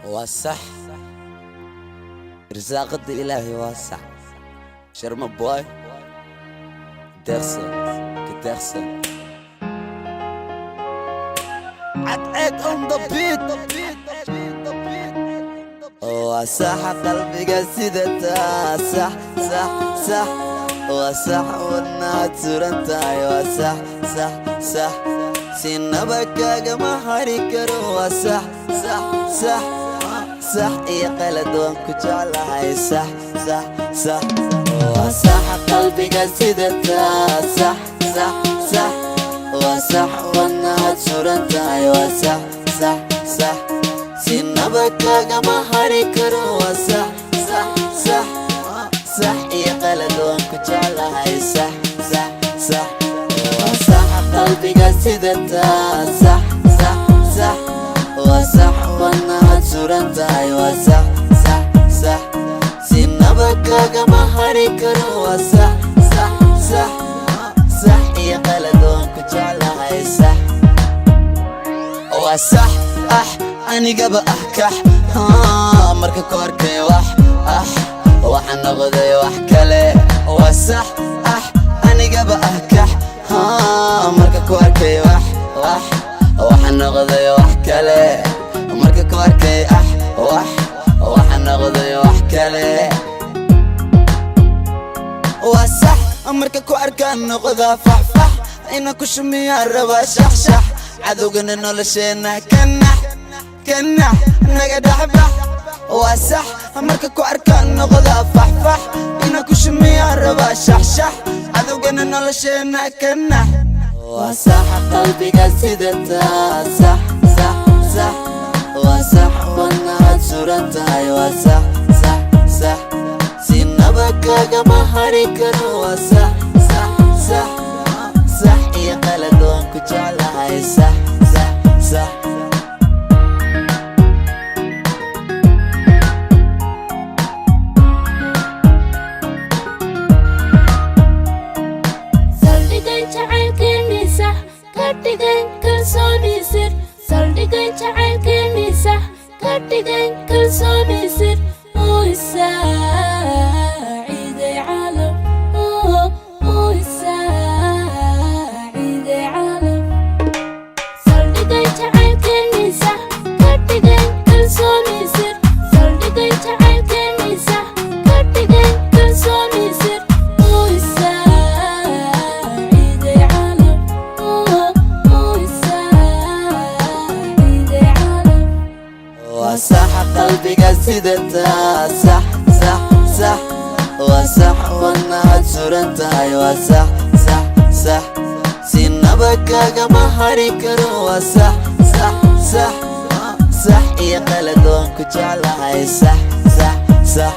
Waa sax, irsaaqada Ilaahay waa sax. Sharma Boy, Deeqsan ka Deeqsan, Cadceed on the beat. Waa sax qalbiga sida taa, sax, sax, sax. Waa sax, wadnaad suran tahay. Waa sax, sax, sax, sinaba kaagama hari karo. Waa sax, sax, sax, sax iyo qalad waan ku jeclahay. Sax, sax, sax. Waa sax qalbiga sida taa, sax, sax, sax. Waa sax, wadnaad suran tahay. Waa sax, sax, sax, sinaba kaagama hari karo. Waa sax, sax, sax, sax iyo qalad waan ku jeclahay. Sax, sax, sax. Waa sax qalbiga sida taa, sax, sax, sax. Waa sax, wadnaad suran tahay. Waa sax, sax, sax, sinaba kaagama hari karo. Waa sax, sax, sax, sax iyo qalad waan ku jeclahay. Sax, waa sax. Ah, anigaba ah kax marka ku arkay wax ah, waxaan noqday wax kale. Waa sax. Ah, anigaba ah kax marka ku arkay wax wax, waxaan noqday wax kale. Marka ku arkay ah wax, waxaan noqday wax kale. Waa sax, marka ku arkaan noqdaa faxfax, ina ku shumiyaan rabaa shaxshax. Cadowgana nolosheenna kanax kanax, naga dhexbax. Waa sax, marka ku arkaan noqdaa faxfax, ina ku shumiyaan rabaa shaxshax. Cadowgana nolosheenna kanax. Waa sax qalbiga sida taa, sax, sax, sax. Waa sax, wadnaad suran tahay. Waa sax, sax, sax, sinaba kaagama hari karo. Waa sax, sax, sax, sax iyo qalad waan ku jeclahay. Sax, sax, sax. Saldhigay jacaylkeennii sax, ka dhigay kalsooni sir. Saldhigay jacaylkeennii sax, ka dhigay kalsooni sir. Uu isaaciiday caalam, uu isaaciiday caalam. Saldhigay jacaylkeennii sax, ka dhigay kalsooni sir. Saldhigay jacaylkeennii sax, ka dhigay kalsooni sir. Uu isaaciiday caalam, uu isaaciiday caalam. Waa sax qalbiga sida taa, sax, sax, sax. Waa sax, wadnaad suran tahay. Waa sax, sax, sax, sinaba kaagama hari karo. Waa sax, sax, sax, sax iyo qalad waan ku jeclahay. Sax, sax, sax.